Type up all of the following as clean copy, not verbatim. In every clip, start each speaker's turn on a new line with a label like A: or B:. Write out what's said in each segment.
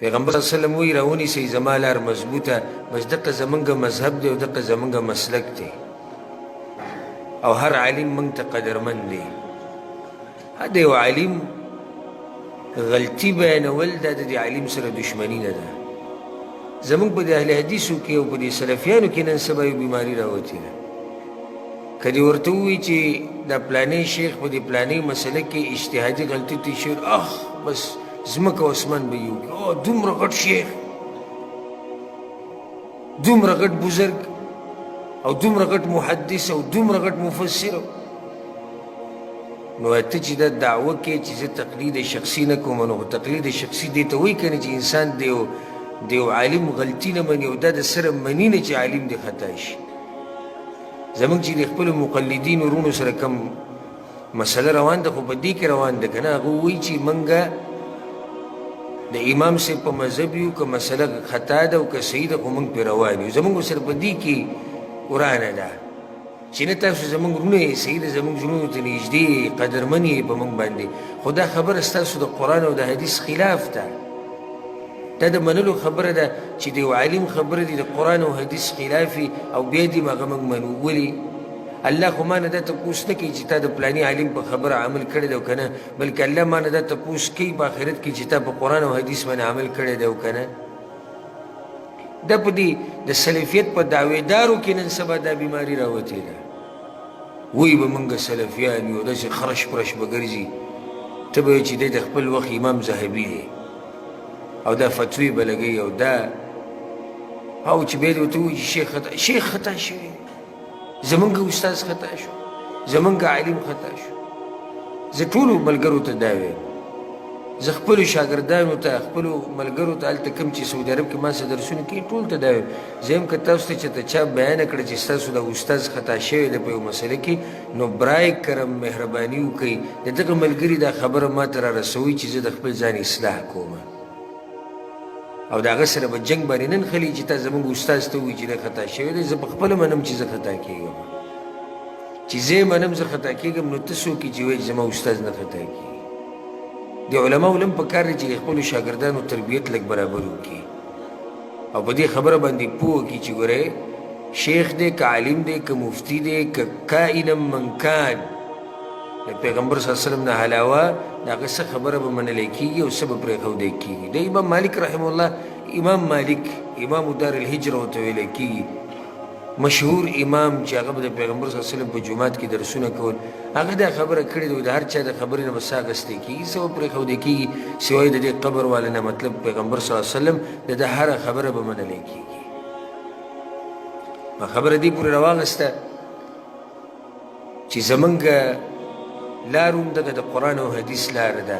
A: پیغمبر صلی الله علیه وسلم وایي راونیسئ زما لار مضبوطه، بس دقه زمونږ مذهب دی او دقه زمونږ مسلک دی او هر عالم مونږ ته قدرمن دی. د یو عالم غلطي بیانول دا د دې عالم سره دښمني نه ده. زمونږ په دې اهل حدیثو کې او په دې سلفیانو کې نن سبا یو بیماري راوتې ده. که دې ورته ووایي چې دا پلانی شیخ په دې پلانۍ مسله کې اجتهادي غلطي ترې شوې، اخ بس ځمکه او اسمان به یې وکړي، او دومره غټ شیخ، دومره غټ بزرګ او دومره غټ محدث او دومره غټ مفسر. نو ته چې دا دعوه کوې چې زه تقلید شخصي نه کوم، نو خو تقلید شخصي دې ته وایي که نه چې انسان د یو عالم غلطي نه مني او دا د سره مني نه چې عالم دې خطا شي. زموږ چې د خپلو مقلدینو وروڼو سره کوم مسله روان ده، خو په دې کې روان ده که نه، هغه وایي چې موږ د امام صاحب په مذهب یو، که مسله خطا ده او که صحیح ده خو موږ پرې روان یو. زموږ سره په دې کې ورانه ده چې نه تاسو زموږ وروڼه یې، صحیح ده، زموږ زړونو ته نږدې یې، قدرمن یې په موږ باندې، خو دا خبره ستاسو د قرآن او د حدیث خلاف ده. دا د منلو خبره ده چې د یو عالم خبره دې د قرآن او حدیث خلاف وي او بیا دې هغه موږ منو. ولې؟ الله خو ما نه دا تپوس نه کوي چې تا د پلاني عالم په خبره عمل کړی دی او که نه، بلکې الله ما نه دا تپوس کوي په آخرت کې چې تا په قرآن او حدیث باندې عمل کړی دی او که نه. دا په دې د سلفیت په دعویدارو کې نن سبا دا بیماري راوتې ده. وایي به موږ سلفیان یو، داسې خرش پرش به ګرځي، ته به چې دی د خپل وخت امام ذهبي دی او دا فتوی به لګوي او دا او چې بیا دې ورته ووایي چې شیخ خطا، شیخ خطا شوی، زمونږ استاد خطا شو، زمونږ عالم خطا شو. زه ټولو ملګرو ته دا وایم، زه خپلو شاګردانو ته، خپلو ملګرو ته، هلته کوم چې سعودي عرب کې ما سره درسونه کوي ټول ته دا وایم، زه وایم که تاسو ته چېرته چا بیانه کړه چې ستاسو دا استاد خطا شوی دی په یو مسله کې، نو برای کرم مهرباني وکړئ د دغه ملګري دا خبره ما ته را رسوئ چې زه د خپل ځان اصلاح کوم او د هغه سره به جنګ باندې نه نښلي چې تا زموږ استاد ته ووایي چې دی خطا شوی دی. زه په خپله منم چې زه خطا کېږم، چې زه یې منم زه خطا کېږم، نو ته څوک یې چې وایې چې زما استاد نه خطا کېږي؟ د علماو له هم په کار دی چې د خپلو شاګردانو تربیت لږ برابر وکړي او په دې خبره باندې پوه کړي چې ګورئ شیخ دی که عالم دی که مفتی دی که کائنا من کان، د پیغمبر صلی الله علیه وسلم نه علاوه د هغه څه خبره به منلی کېږي او څه به پرېښودی کېږي. د امام مالک رحمه الله، امام مالک امام دار الهجره ورته ویلی کېږي، مشهور امام چې هغه به د پیغمبر صلی الله علیه وسلم په جومات کې درسونه کول، هغه دا خبره کړې ده، د هر چا د خبرې نه به ساه اخیستی کېږي، څه به پرېښودی کېږي سوای د دې قبر والا نه، مطلب پیغمبر صلی الله علیه وسلم د ده هره خبره به منلی کېږي. ما خبره دې پورې راواخیسته چې زمونږ لار هم دغه د قرآن او حدیث لار ده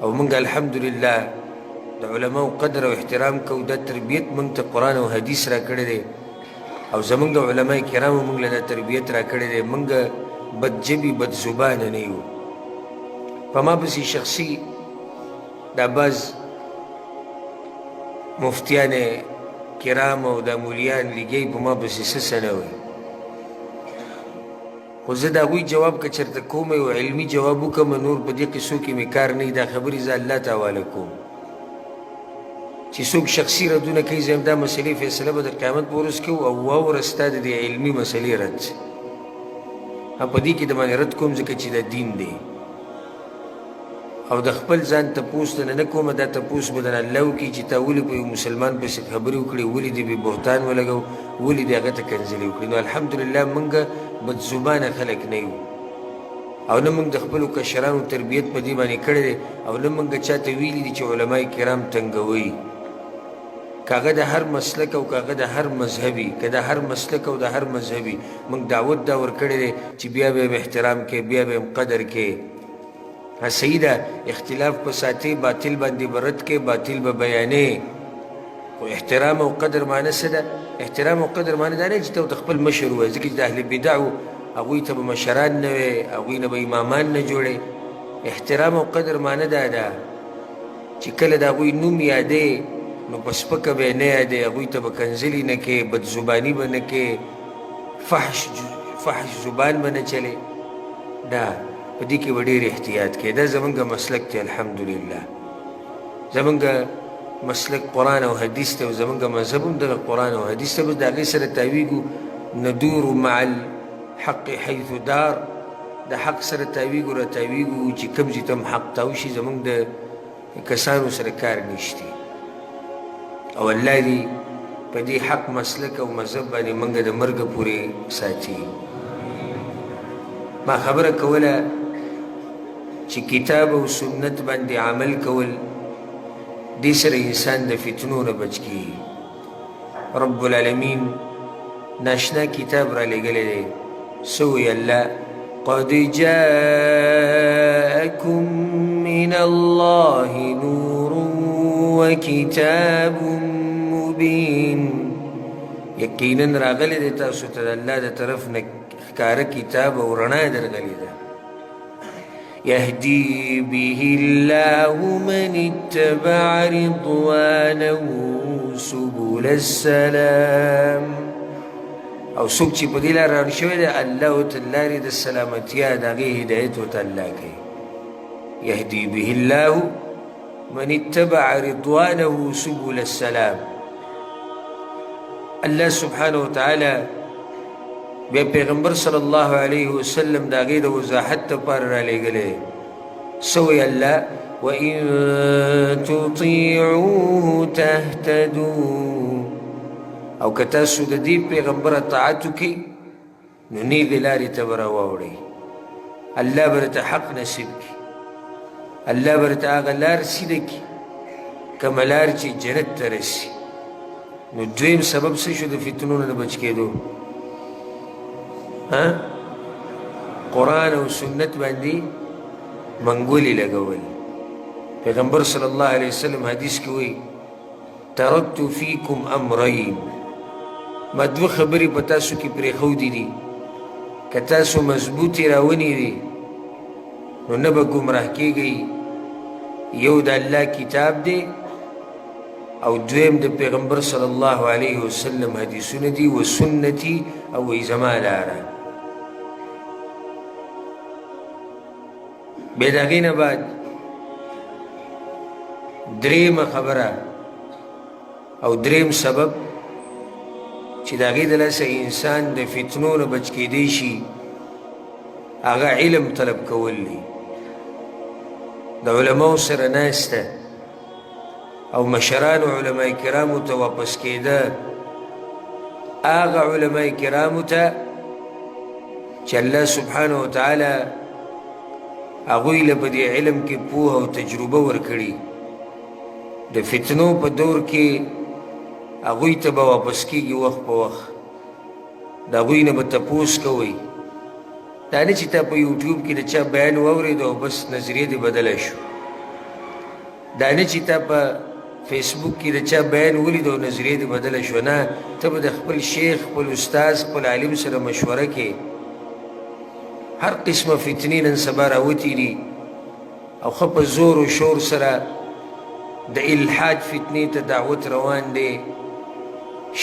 A: او مونږ الحمدلله د علماو قدر او احترام کوو. دا تربیت مونږ ته قرآن او حدیث را کړی دی او زمونږ علما کرامو مونږ له دا تربیت را کړی دی. مونږ بدژبي بدزبانه نه یو. په ما پسې شخصي دا بعض مفتیان کرام او دا مولیان لګي په ما پسې څه څه نه وایي، خو زه د هغوی جواب که چېرته کوم یو علمي جواب وکړم، نور په دې قصو کې مې کار نه وي. دا خبرې زه الله ته حواله کوم چې څوک شخصي ردونه کوي، زه دا مسئلې فیصله به د قیامت په ورځ کوو او واوره ستا د دې علمي مسئلې رد په دې کې د باندې رد کوم، ځکه چې دا دین دی او د خپل ځان تپوس ته نه کومه، دا تپوس به درنه الله وکړي چې تا ولې په یو مسلمان پسې خبرې وکړې، ولې دې بې بهتان ولګو، ولې دې هغه ته کنځلې وکړې. نو الحمدلله موږ بدزبانه خلک نه یو او نه موږ د خپلو کشرانو تربیت په دې باندې کړی دی او نه موږ چا ته ویلي دي چې علما کرام تنګوي، که هغه د هر مسلک او که هغه د هر مذهبي، که د هر مسلک او د هر مذهبي موږ دعوت دا ورکړی دی چې بیا به یې احترام کوې، بیا به یې قدر کوې. صحیح ده، اختلاف په ساتې، باطل باندې به رد کوې، باطل به بیانې، خو احترام او قدر معنی څه ده؟ احترام او قدر معنی دا نه چې ته ورته خپل مشر ووایې، ځکه چې د اهل بدعو هغوی ته به مشران نه وې، هغوی نه به امامان نه جوړې. احترام او قدر معنی دا ده چې کله د هغوی نوم یادې نو په سپکه به یې نه یادې، هغوی ته به کنځلې نه کوې، بدزباني به نه کوې، فحش زبان به نه چلې. دا په دې کې به ډېر احتیاط کوې. دا زمونږ مسلک دی الحمدلله. زمونږ مسلک قرآن او حدیث دی او زمونږ مذهب هم دغه قرآن او حدیث دی، بس د هغې سره تاویږو. ندور مع الحق حیث دار، د حق سره تاویږو را تاویږو چې کوم ځای ته هم حق تاو شي، زمونږ د کسانو سره کار نشته. او الله دې په دې حق مسلک او مذهب باندې موږ د مرګ پورې ساتي. ما خبره کوله چې کتاب او سنت باندې عمل کول دې سره انسان د فتنو نه بچ کیږي. رب العالمین ناشنا کتاب را لېږلی دی، څه وایي الله؟ قد جاءكم من الله نور وكتاب مبين. یقینا راغلی دی تاسو ته د الله د طرف نه ښکاره کتاب او رڼا درغلې ده. يهدي به الله من اتبع رضوانه سبل السلام. او څوک چې په دې لار روان شوی دی، الله ورته لارې د سلامتیا د هغې هدایت ورته الله کوي. يهدي به الله من اتبع رضوانه سبل السلام. الله سبحانه وتعالی بیا پیغمبر صلی الله علیه وسلم د هغې د وضاحت لپاره رالیږلی. څه وایي الله؟ وإن تطیعوه تهتدوا. او که تاسو د دې پیغمبر اطاعت وکړئ نو نیغې لارې ته به راواوړئ، الله به درته حق نصیب کړي، الله به درته هغه لار سیده کړي کومه لار چې جنت ته رسي. نو دویم سبب څه شو د فتنو نه د بچ کېدو؟ قرآن او سنت باندې منګولې لګول. پیغمبر صلی الله علیه وسلم حدیث کې وایي ترکت فیکم امرین، ما دوه خبرې په تاسو کې پرېښودې دي، که تاسو مضبوطې راونیوي نو نه به ګمراه کېږئ. یو د الله کتاب دی او دویم د پیغمبر صلی الله علیه وسلم حدیثونه دي، و سنتي او وایي زما لاره. بیا د هغې نه بعد درېیمه خبره او درېیم سبب چې د هغې د لاسه انسان د فتنو نه بچ کېدی شي، هغه علم طلب کول دي. د علماو سره ناسته او مشرانو علماء کرامو ته واپس کېده، هغه علماء کرامو ته چې الله سبحانه وتعالی هغوی له په دې علم کې پوهه او تجربه ورکړي، د فتنو په دور کې هغوی ته به واپس کېږي وخت په وخت، د هغوی نه به تپوس کوئ. دا نه چې تا په یوټیوب کې د چا بیان واورېد او بس نظریه دې بدله شو، دا نه چې تا په فیسبوک کې د چا بیان ولید او نظریه دې بدله شو، نه، ته به د خپل شیخ، خپل استاد، خپل عالم سره مشوره کې. هر قسمه فتنې نن سبا راوتې دي او ښه په زور و شور سره د الحاد فتنې ته دعوت روان دی،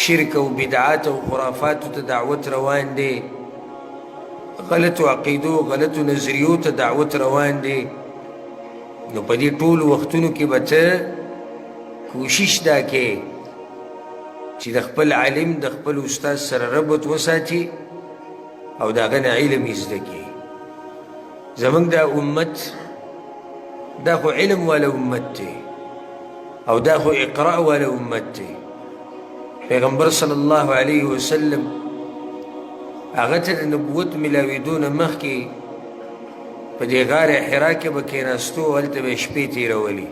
A: شرک او بدعات او خرافاتو ته دعوت روان دی، غلطو عقیدو غلطو نظریو ته دعوت روان دی. نو په دې ټولو وختونو کې به ته کوشش دا کې چې د خپل عالم د خپل استاد سره ربط وساتي او د هغه نه علم زده کړي. زمونږ دا امت دا خو علم والا امت دی او دا خو اقرا والا امت دی. پیغمبر صلی الله علیه وسلم هغه ته د نبوت ملاوېدو نه مخکې په دې غار حرا کې به کېناستو، هلته به یې شپې تېرولې،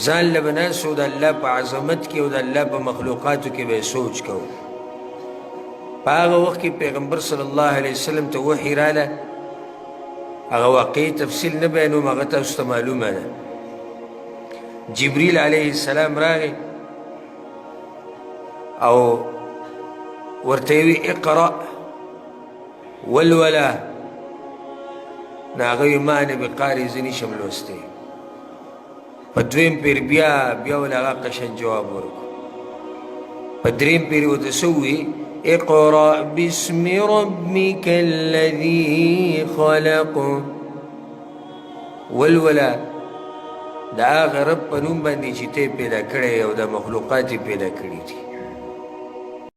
A: ځان له به ناست و، د الله په عظمت کې او د الله په مخلوقاتو کې به یې سوچ کوو. په هغه وخت کې پیغمبر صلی الله علیه وسلم ته وحي راله، هغه واقعي تفصیل نه بیانوم، هغه تاسو ته معلومه ده. جبریل علیه السلام راغی او ورته یې وویل اقرأ ولوله. نو هغه وایي ما نه بقاري، زه نشم لوستی. په دویم پیر بیا بیا ول هغه قشن جواب ورکړو. په دریم پیر ورته څه ووایي؟ اقرأ باسم ربك الذي خلق. ولوله د هغه رب په نوم باندې چې ته پیدا کړی او دا مخلوقات یې پیدا کړي دي.